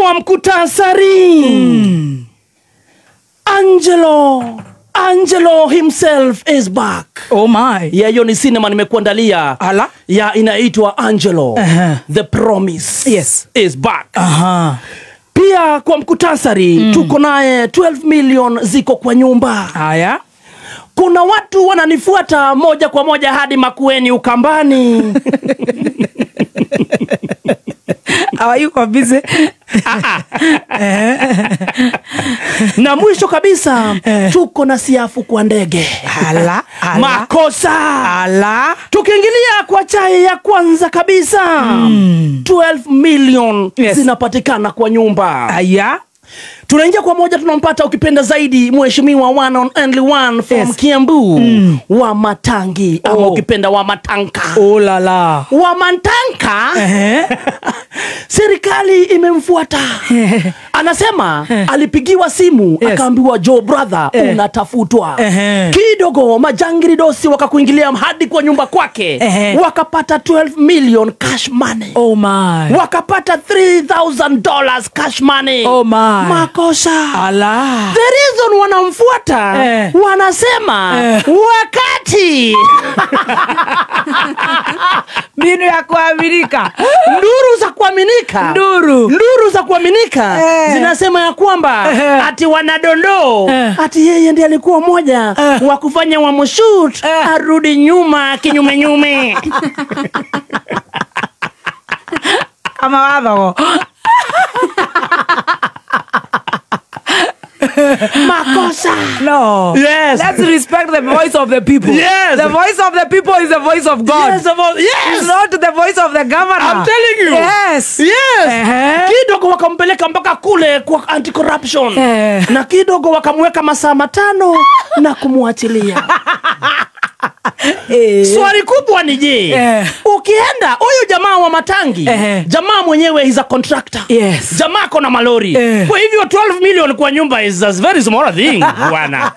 Kwa mkutasari, Angelo himself is back. Oh my. Ya hiyo ni cinema nimekuandalia. Ala. Ya inaitwa Angelo. The Promise. Yes. Is back. Aha. Pia kwa mkutasari tuko naye 12 million ziko kwa nyumba. Haya. Kuna watu wananifuata moja kwa moja hadi Makueni Ukambani. Hawayuko busy. Na mwisho kabisa tuko na siafu kwa ndege. Ala, ala. Makosa. Ala. Tukiingilia kwa chai ya kwanza kabisa, 12 million Yes. zinapatikana kwa nyumba. Aya. Tunaingia kwa moja, tunampata ukipenda zaidi mheshimiwa one on only one from Yes. Kiambu, wa Matangi ama ukipenda wa Matanka. Oh la la. Wa Matanka. Serikali imemfuata. Anasema alipigiwa simu akaambiwa, Joe brother, unatafutwa. Kidogo majangili dosi wakakuingilia hadi kwa nyumba kwake. Wakapata 12 million cash money. Oh my. Wakapata $3,000 cash money. Oh my. Makosa. Ala. The reason wanamfuata, wanasema wakati mbinu ya kuaminika, nduru za kuaminika, nduru za kuaminika zinasema ya kwamba ati wanadondoo, ati yeye ndiye alikuwa mmoja wa kufanya wamshoot arudi nyuma kinyume nyume. Kama wathogo. Makosa. No. Yes. Let's respect the voice of the people. Yes. The voice of the people is the voice of God. Yes, yes. It's not the voice of the governor. I'm telling you. Yes. Yes. Kidogo wakampeleka mpaka kule kwa anti-corruption. Na kidogo wakamweka masaa 5 na kumwachilia. Swali kubwa ni je, ukienda huyu jamaa wa Matangi, jamaa mwenyewe is a contractor. Yes. Jamaa kona malori. Kwa hivyo 12 million kwa nyumba is a very small thing, bwana.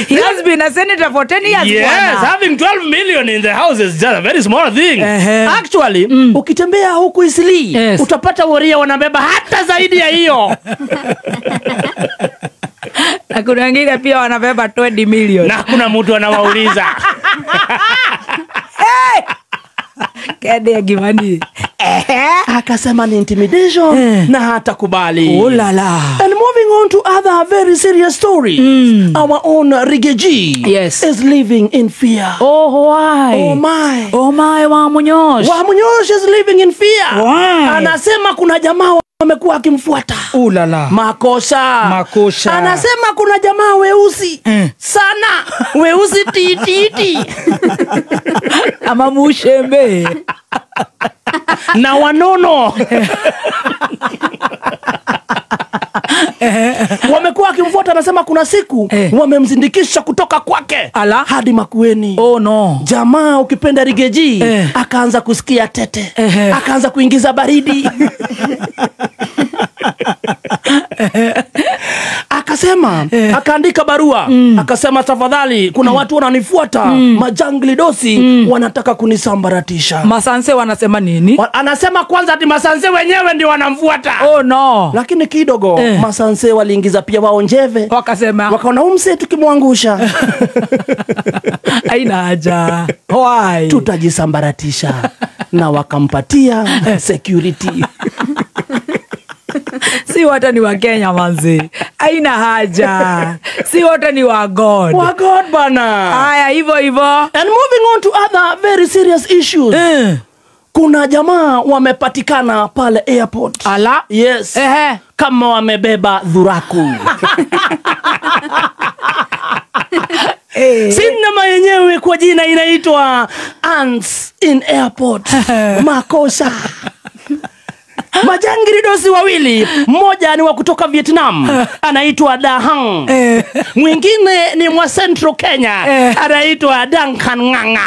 He has been a senator for 10 years. Yes, bwana. Having 12 million in the house is just a very small thing. Actually, ukitembea huku Isili, utapata waria wanabeba hata zaidi ya hiyo. Na kuna wengine pia wanabeba 20 million. Na kuna mtu anawauliza. Hey! Kede Gimani. Akasema ni intimidation na hatakubali. Oh la la. And moving on to other very serious stories. Our own Rigathi yes. is living in fear. Oh why? Oh my. Oh my, Wamunyosh. Wamunyosh is living in fear. Why? Anasema kuna jamaa wamekuwa akimfuata. Oh la la. Makosa. Makosa. Anasema kuna jamaa weusi sana. Weusi tititi. Ama mushembe. Na wanono. Wamekuwa akimfuata. Anasema kuna siku wamemzindikisha kutoka kwake ala hadi Makueni. Oh no. Jamaa ukipenda Rigathi akaanza kusikia tete. Akaanza kuingiza baridi. Akasema, akaandika barua. Akasema tafadhali kuna watu wananifuata, majangili dosi wanataka kunisambaratisha. Masanse wanasema nini? Anasema kwanza ati masanse wenyewe ndio wanamfuata. Oh no. Lakini kidogo masanse waliingiza pia wao njeve. Wakasema, wakaona umse tukimwangusha haina haja. Why? Tutajisambaratisha. Na wakampatia security. Si wote ni wa Kenya manzi. Haina haja. Si wote ni wa God. Wa God bana. Haya hivyo hivyo. And moving on to other very serious issues. Kuna jamaa wamepatikana pale airport. Ala? Yes. Kama wamebeba dhuraku. Sinema yenyewe kwa jina inaitwa Ants in Airport. Makosa. Majangili dosi wawili, mmoja ni wa kutoka Vietnam, anaitwa Dahang. Mwingine ni mwa Central Kenya, anaitwa Duncan Nganga.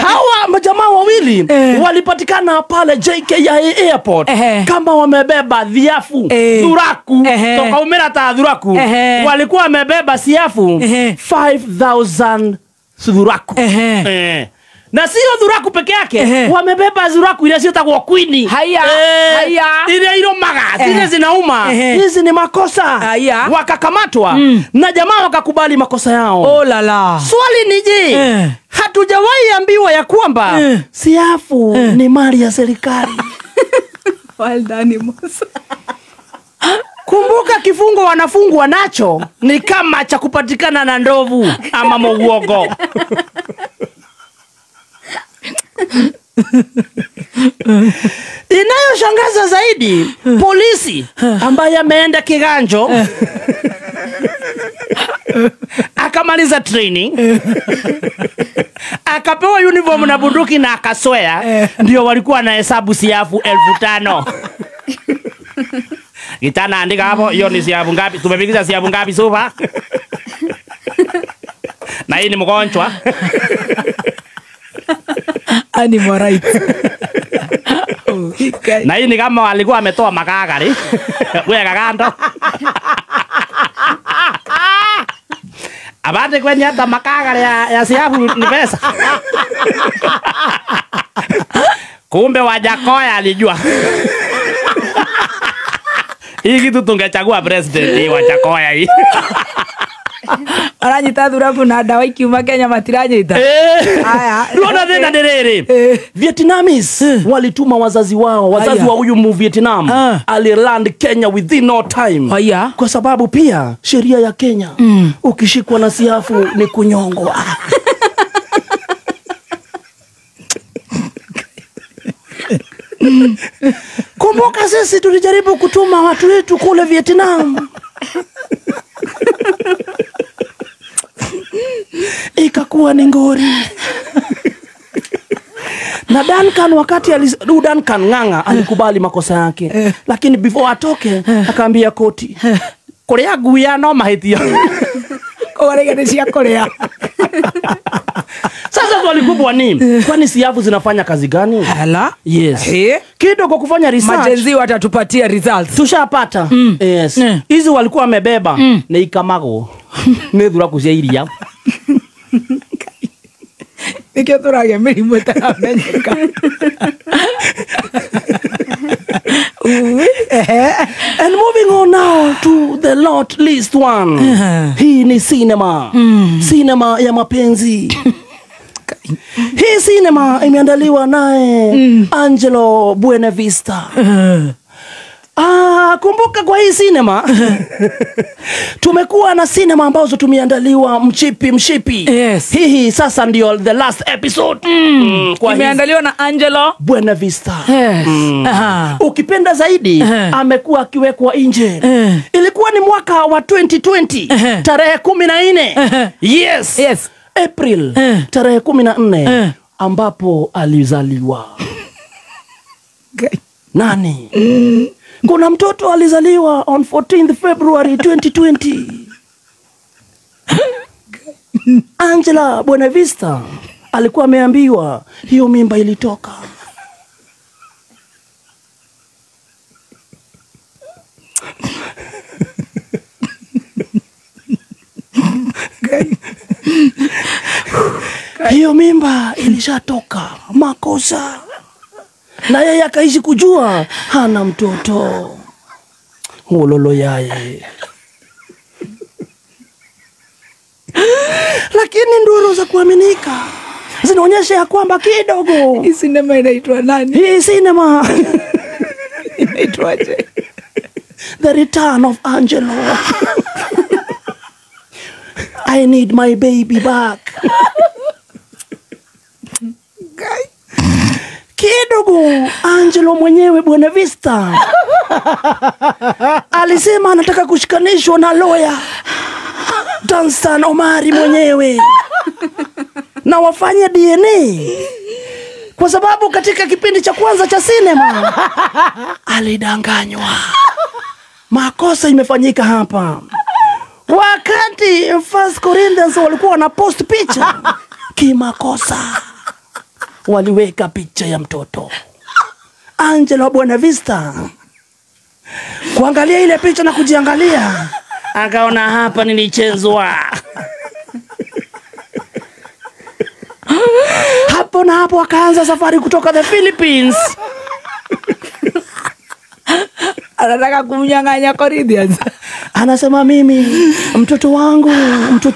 Hawa majamaa wawili wawili walipatikana pale JKIA Airport kama wamebeba dhiafu dhuraku toka umera ta dhuraku. Walikuwa wamebeba siafu 5000 dhuraku. Na sio dhuraku peke yake, wamebeba dhuraku ile sio takwa queen. Haya, haya. Ile iromaga, zile zinauma. Hizi ni makosa. Haya. Wakakamatwa na jamaa wakakubali makosa yao. Oh la la. Swali ni je, hatujawahi ambiwa ya kwamba siafu ni mali ya serikali? Well done, Musa. Kumbuka kifungo wanafungwa nacho ni kama cha kupatikana na ndovu ama mugogo. Inayoshangaza zaidi, polisi ambaye ameenda kiganjo akamaliza training akapewa uniform na bunduki na akaswea, ndio walikuwa na hesabu siafu 5000. Gitana andika hapo, hiyo ni siafu ngapi? Tumepigiza siafu ngapi sofa? Na hii ni mgonjwa. Animal rights. Na hii ni kama alikuwa ametoa makagari. Weka kando. Abate kwenye hata makagari ya siafu ni pesa. Kumbe Wajakoya alijua. Hii kitu tungechagua president hii Wajakoya hii. Aranyita thuraku na ndawa ikiuma Kenya matiranyita. Haya. Unaona tena ndiriri. Vietnamese walituma wazazi wao, wazazi wa huyu mu Vietnam aliland Kenya within no time. Haya. Kwa sababu pia sheria ya Kenya ukishikwa na siafu ni kunyongwa. Kumbuka sisi tulijaribu kutuma watu wetu kule Vietnam. Ikakuwa ni ngori. Na Duncan wakati Duncan Ng'ang'a alikubali makosa yake. Lakini before atoke akaambia koti, kuria guya no mahitia. Korea ni cia Korea. Sasa swali kubwa ni, kwani siafu zinafanya kazi gani? Hala? Yes. Kidogo kufanya research. Majenzi watatupatia results. Tushapata. Yes. Hizi walikuwa wamebeba ni ikamago. Ni thuraku cia iria. Nikio turagia mirimu ĩtaramenyeka. And moving on now to the lot list one. Hii ni cinema. Cinema ya mapenzi. Hii cinema imeandaliwa naye Angelo Buenavista. Kumbuka kwa hii cinema tumekuwa na cinema ambazo tumeandaliwa mchipi mshipi. Yes. Hii sasa ndio the last episode. Kwa imeandaliwa na Angelo Buenavista. Yes. Ukipenda zaidi amekuwa akiwekwa nje. Ilikuwa ni mwaka wa 2020 tarehe 14. Yes. Yes. April tarehe 14 ambapo alizaliwa. Nani? Kuna mtoto alizaliwa on 14th February 2020. Angela Buenavista alikuwa ameambiwa hiyo mimba ilitoka. Hiyo mimba ilishatoka makosa. Na yeye akaishi kujua hana mtoto. Ngololo yaye. Lakini nduru za kuaminika zinaonyesha ya kwamba kidogo. Hii sinema inaitwa nani? Hii sinema inaitwaje? The Return of Angelo. I need my baby back. Kidogo Angelo mwenyewe Buenavista alisema anataka kushikanishwa na lawyer Danstan Omari mwenyewe na wafanye DNA, kwa sababu katika kipindi cha kwanza cha sinema alidanganywa. Makosa imefanyika hapa. Wakati First Corinthians walikuwa na post picha kimakosa. Waliweka picha ya mtoto Angelo Buenavista. Kuangalia ile picha na kujiangalia, akaona hapa nilichezwa. Hapo na hapo akaanza safari kutoka the Philippines. Anataka kumnyang'anya Corinthians. Anasema mimi mtoto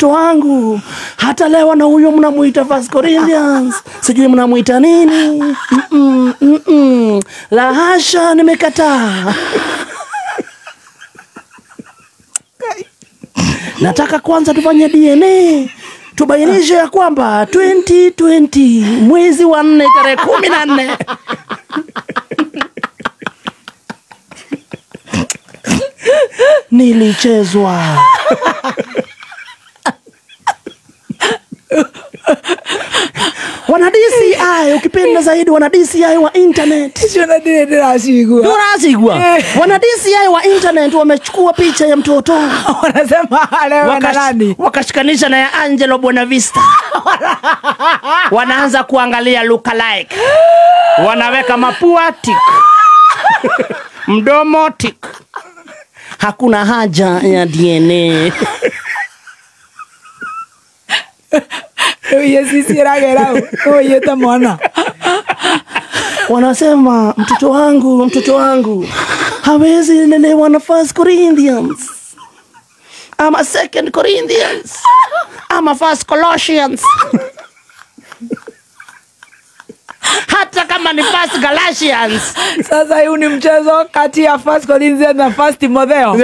wangu hata leo na huyo mnamuita First Corinthians, sijui mnamuita nini. La hasha, nimekataa. Nataka kwanza tufanye DNA tubainishe ya kwamba 2020 mwezi wa 4 tarehe 14 nilichezwa. Wana DCI, ukipenda zaidi wana DCI wa internet. Wana DCI wa internet wamechukua picha ya mtoto. Wanasema leo na nani? Wakashikanisha na ya Angelo Buenavista. Wanaanza kuangalia look alike. Wanaweka mapua tik. Mdomo tik. Hakuna haja ya DNA. Wanasema mtoto wangu hawezi lelewa na First Corinthians ama Second Corinthians ama First Colossians. Hata kama ni First Galatians. Sasa huu ni mchezo kati ya First Corinthians na First Timotheo.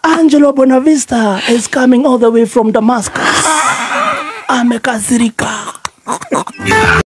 Angelo Buenavista is coming all the way from Damascus. Amekasirika.